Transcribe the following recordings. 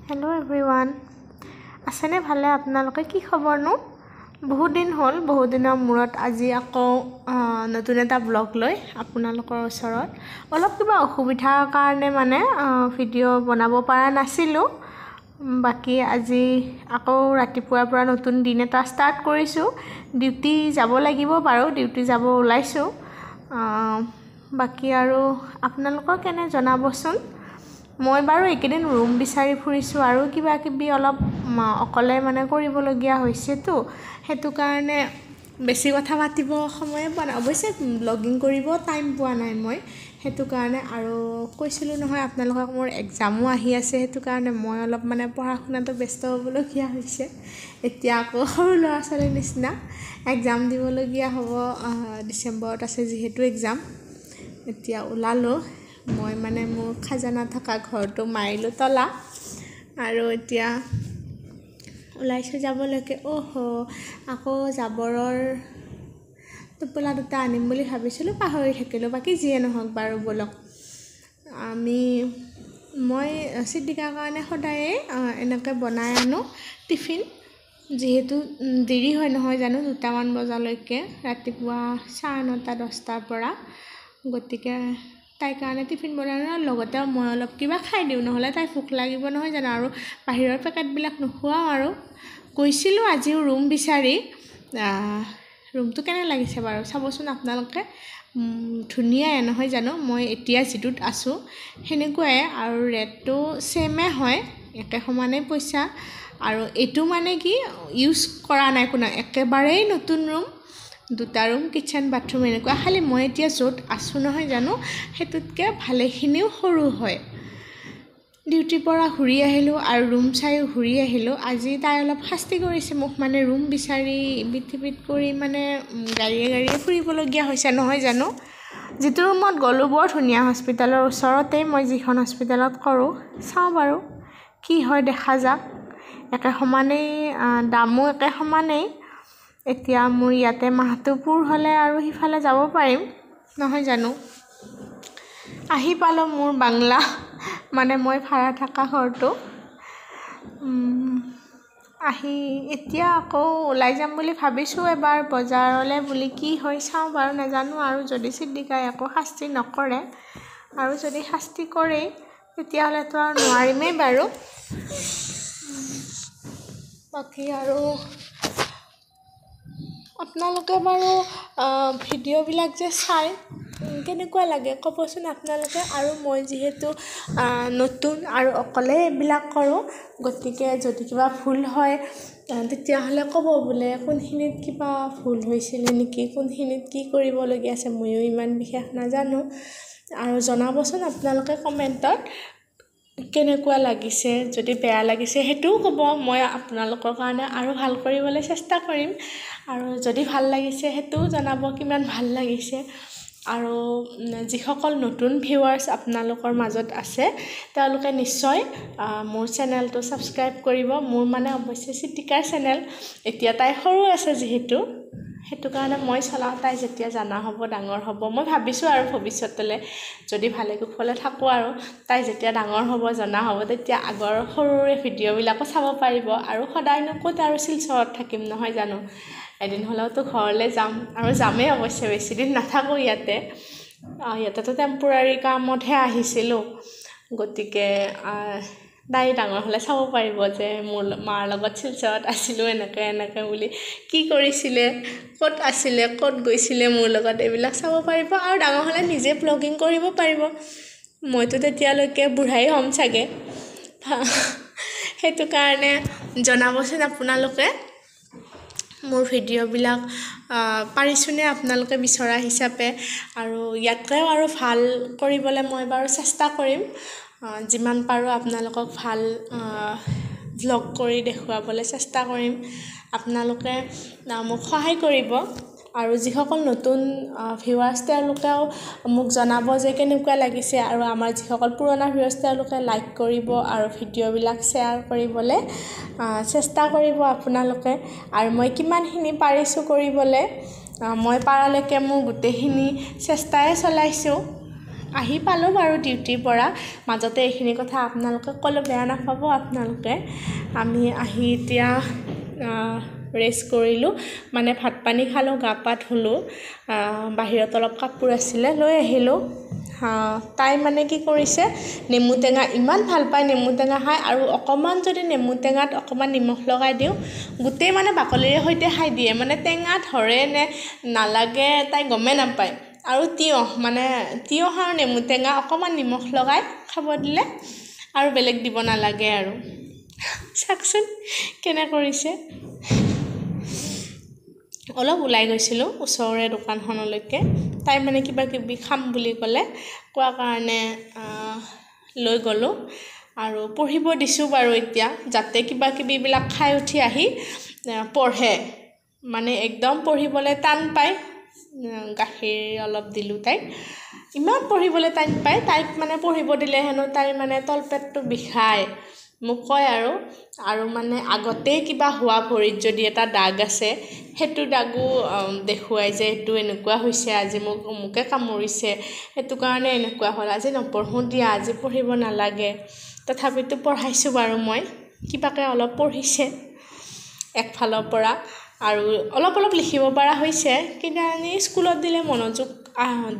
Hello' everyone, আছেনে ভালে আপোনালোকে? কি খবৰনো? বহুত দিন হ'ল, বহুত দিনৰ মূৰত আজি আকৌ নতুন এটা ব্লগ লৈ আপোনালোকৰ ওচৰত। অলপ কিবা অসুবিধাৰ কাৰণে মানে ভিডিঅ' বনাব পৰা নাছিলোঁ। বাকী আজি আকৌ ৰাতিপুৱাৰ পৰা নতুন দিন এটা ষ্টাৰ্ট কৰিছোঁ। ডিউটি যাব লাগিব বাৰু, ডিউটি যাব ওলাইছোঁ। বাকী আৰু আপোনালোকৰ কেনে জনাবচোন। মই বাৰু এইকেইদিন ৰুম বিচাৰি ফুৰিছোঁ আৰু কিবা কিবি অলপ অকলে মানে কৰিবলগীয়া হৈছেতো, সেইটো কাৰণে বেছি কথা পাতিব সময়ে পোৱা নাই। অৱশ্যে ব্লগিং কৰিব টাইম পোৱা নাই মই, সেইটো কাৰণে। আৰু কৈছিলোঁ নহয় আপোনালোকক, মোৰ এক্সামো আহি আছে, সেইটো কাৰণে মই অলপ মানে পঢ়া শুনাতো ব্যস্ত হ'বলগীয়া হৈছে। এতিয়া আকৌ সৰু ল'ৰা ছোৱালীৰ নিচিনা এক্সাম দিবলগীয়া হ'ব, ডিচেম্বৰত আছে যিহেতু এক্সাম। এতিয়া ওলালোঁ মই, মানে মোৰ খাজানা থকা ঘৰটো মাৰিলোঁ তলা আৰু এতিয়া ওলাইছোঁ যাবলৈকে। অ'হ, আকৌ জাবৰৰ টোপোলা দুটা আনিম বুলি ভাবিছিলোঁ, পাহৰি থাকিলোঁ। বাকী যিয়ে নহওক বাৰু, ব'লক। মই চিটিকাৰ কাৰণে সদায়ে এনেকৈ বনাই আনো টিফিন, যিহেতু দেৰি হয় নহয় জানো, 2টামান বজালৈকে, ৰাতিপুৱা 9:30 10টাৰ পৰা। গতিকে তাইৰ কাৰণে টিফিন বনাই আনো আৰু লগতে মই অলপ কিবা খাই দিওঁ, নহ'লে তাইৰ ভোক লাগিব নহয় জানো। আৰু বাহিৰৰ পেকেটবিলাক নোখোৱাওঁ। আৰু গৈছিলোঁ আজিও ৰুম বিচাৰি। ৰুমটো কেনে লাগিছে বাৰু চাবচোন আপোনালোকে, ধুনীয়াই নহয় জানো? মই এতিয়া যিটোত আছোঁ সেনেকুৱাই, আৰু ৰেটটো ছেইমে হয়, একে সমানেই পইচা। আৰু এইটো মানে কি ইউজ কৰা নাই কোনো, একেবাৰেই নতুন ৰুম, দুটা ৰুম, কিটচেন, বাথৰুম এনেকুৱা। খালি মই এতিয়া য'ত আছোঁ নহয় জানো, সেইটোতকৈ ভালেখিনিও সৰু হয়। ডিউটিৰ পৰা ঘূৰি আহিলোঁ আৰু ৰুম চাইও ঘূৰি আহিলোঁ। আজি তাই অলপ শাস্তি কৰিছে মোক, মানে ৰুম বিচাৰি ইবিট সিবিট কৰি মানে গাড়ীয়ে গাড়ীয়ে ফুৰিবলগীয়া হৈছে নহয় জানো। যিটো ৰুমত গ'লোঁ বৰ ধুনীয়া, হস্পিটেলৰ ওচৰতে, মই যিখন হস্পিটেলত কৰোঁ। চাওঁ বাৰু কি হয়, দেখা যাক। একে সমানেই, দামো একে সমানেই। এতিয়া মোৰ ইয়াতে মাহটো পূৰ হ'লে আৰু সিফালে যাব পাৰিম নহয় জানো। আহি পালোঁ মোৰ বাংলা, মানে মই ভাড়া থকা ঘৰটো। আহি এতিয়া আকৌ ওলাই যাম বুলি ভাবিছোঁ এবাৰ বজাৰলৈ বুলি, কি হয় চাওঁ বাৰু, নাজানো আৰু। যদি চিদ্দিকাই একো শাস্তি নকৰে, আৰু যদি শাস্তি কৰেই তেতিয়াহ'লেতো আৰু নোৱাৰিমেই বাৰু। বাকী আৰু আপোনালোকে বাৰু ভিডিঅ'বিলাক যে চায় কেনেকুৱা লাগে ক'বচোন আপোনালোকে। আৰু মই যিহেতু নতুন আৰু অকলে এইবিলাক কৰোঁ, গতিকে যদি কিবা ভুল হয় তেতিয়াহ'লে ক'ব, বোলে কোনখিনিত কিবা ভুল হৈছিলে নেকি, কোনখিনিত কি কৰিবলগীয়া আছে, ময়ো ইমান বিশেষ নাজানো। আৰু জনাবচোন আপোনালোকে কমেণ্টত কেনেকুৱা লাগিছে, যদি বেয়া লাগিছে সেইটোও ক'ব, মই আপোনালোকৰ কাৰণে আৰু ভাল কৰিবলৈ চেষ্টা কৰিম। আৰু যদি ভাল লাগিছে সেইটোও জনাব কিমান ভাল লাগিছে। আৰু যিসকল নতুন ভিউৱাৰ্ছ আপোনালোকৰ মাজত আছে, তেওঁলোকে নিশ্চয় মোৰ চেনেলটো ছাবস্ক্ৰাইব কৰিব। মোৰ মানে অৱশ্যে চিটিকাৰ চেনেল, এতিয়া তাই সৰু আছে যিহেতু, সেইটো কাৰণে মই চলাওঁ। তাই যেতিয়া জানা হ'ব, ডাঙৰ হ'ব, মই ভাবিছোঁ আৰু ভৱিষ্যতলৈ যদি ভালে কুশলে থাকোঁ, আৰু তাই যেতিয়া ডাঙৰ হ'ব, জনা হ'ব, তেতিয়া আগৰ সৰুৰে ভিডিঅ'বিলাকো চাব পাৰিব। আৰু সদায়নো ক'ত আৰু শিলচৰত থাকিম নহয় জানো, এদিন হ'লেওতো ঘৰলৈ যাম, আৰু যামেই অৱশ্যে, বেছিদিন নাথাকোঁ ইয়াতে। ইয়াতেতো টেম্পৰাৰী কামতহে আহিছিলোঁ। গতিকে তাই ডাঙৰ হ'লে চাব পাৰিব যে মোৰ মাৰ লগত শিলচৰত আছিলোঁ এনেকৈ এনেকৈ বুলি, কি কৰিছিলে, ক'ত আছিলে, ক'ত গৈছিলে মোৰ লগত, এইবিলাক চাব পাৰিব। আৰু ডাঙৰ হ'লে নিজে ব্লগিং কৰিব পাৰিব। মইতো তেতিয়ালৈকে বুঢ়াই হ'ম চাগে। সেইটো কাৰণে জনাবচোন আপোনালোকে মোৰ ভিডিঅ'বিলাক পাৰিছোঁনে আপোনালোকে বিচৰা হিচাপে। আৰু ইয়াতকৈও আৰু ভাল কৰিবলৈ মই বাৰু চেষ্টা কৰিম, যিমান পাৰোঁ আপোনালোকক ভাল ভ্লগ কৰি দেখুৱাবলৈ চেষ্টা কৰিম। আপোনালোকে মোক সহায় কৰিব। আৰু যিসকল নতুন ভিউৱাৰ্ছ, তেওঁলোকেও মোক জনাব যে কেনেকুৱা লাগিছে। আৰু আমাৰ যিসকল পুৰণা ভিউৱাৰ্ছ, তেওঁলোকে লাইক কৰিব আৰু ভিডিঅ'বিলাক শ্বেয়াৰ কৰিবলৈ চেষ্টা কৰিব আপোনালোকে। আৰু মই কিমানখিনি পাৰিছোঁ কৰিবলৈ, মই পাৰালৈকে মোৰ গোটেইখিনি চেষ্টাই চলাইছোঁ। আহি পালোঁ বাৰু ডিউটিৰ পৰা। মাজতে এইখিনি কথা আপোনালোকক ক'লোঁ, বেয়া নাপাব আপোনালোকে। আমি আহি এতিয়া ৰেষ্ট কৰিলোঁ, মানে ভাত পানী খালোঁ, গা পা ধুলোঁ, বাহিৰত অলপ কাপোৰ আছিলে লৈ আহিলোঁ। তাই মানে কি কৰিছে, নেমু টেঙা ইমান ভাল পায় নেমু টেঙা খাই, আৰু অকণমান যদি নেমু টেঙাত অকণমান নিমখ লগাই দিওঁ, গোটেই মানে বাকলিৰে সৈতে খাই দিয়ে। মানে টেঙা ধৰে নে নালাগে তাই গমেই নাপায়। আৰু তিয়ঁহ, মানে তিয়ঁহ আৰু নেমু টেঙা অকণমান নিমখ লগাই খাব দিলে আৰু বেলেগ দিব নালাগে আৰু। চাওকচোন কেনে কৰিছে। অলপ ওলাই গৈছিলোঁ ওচৰৰে দোকানখনলৈকে, তাই মানে কিবা কিবি খাম বুলি ক'লে, কোৱা কাৰণে লৈ গ'লোঁ। আৰু পঢ়িব দিছোঁ বাৰু এতিয়া, যাতে কিবা কিবিবিলাক খাই উঠি আহি পঢ়ে, মানে একদম পঢ়িবলৈ টান পায়। গাখীৰ অলপ দিলোঁ তাইক। ইমান পঢ়িবলৈ টান পায়, তাইক মানে পঢ়িব দিলে হেনো তাইৰ মানে তলপেটটো বিষায়, মোক কয় আৰু। আৰু মানে আগতেই কিবা হোৱা ভৰিত যদি এটা দাগ আছে, সেইটো দাগো দেখুৱাই যে এইটো এনেকুৱা হৈছে, আজি মোক অমুকে কামুৰিছে, সেইটো কাৰণে এনেকুৱা হ'ল, আজি নপঢ়োঁ দিয়া, আজি পঢ়িব নালাগে। তথাপিতো পঢ়াইছোঁ বাৰু মই, কিবাকৈ অলপ পঢ়িছে একফালৰ পৰা, আৰু অলপ অলপ লিখিব পৰা হৈছে। কিজানি স্কুলত দিলে মনোযোগ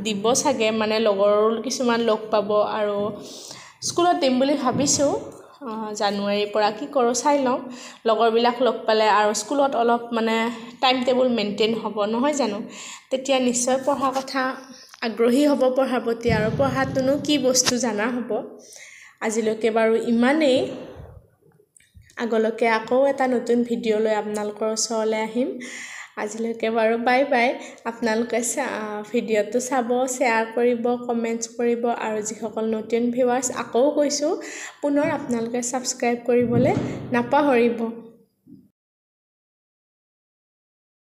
দিব চাগে, মানে লগৰ কিছুমান লগ পাব, আৰু স্কুলত দিম বুলি ভাবিছোঁ জানুৱাৰীৰ পৰা, কি কৰোঁ চাই লওঁ। লগৰবিলাক লগ পালে আৰু স্কুলত অলপ মানে টাইম টেবুল মেইনটেইন হ'ব নহয় জানো, তেতিয়া নিশ্চয় পঢ়া কথা আগ্ৰহী হ'ব পঢ়াৰ প্ৰতি, আৰু পঢ়াটোনো কি বস্তু জনা হ'ব। আজিলৈকে বাৰু ইমানেই, আগলৈকে আকৌ এটা নতুন ভিডিঅ' লৈ আপোনালোকৰ ওচৰলৈ আহিম। আজিলৈকে বাৰু বাই বাই। আপোনালোকে ভিডিঅ'টো চাব, শ্বেয়াৰ কৰিব, কমেণ্টছ কৰিব, আৰু যিসকল নতুন ভিউৱাৰ্ছ, আকৌ কৈছোঁ পুনৰ আপোনালোকে ছাবস্ক্ৰাইব কৰিবলৈ নাপাহৰিব।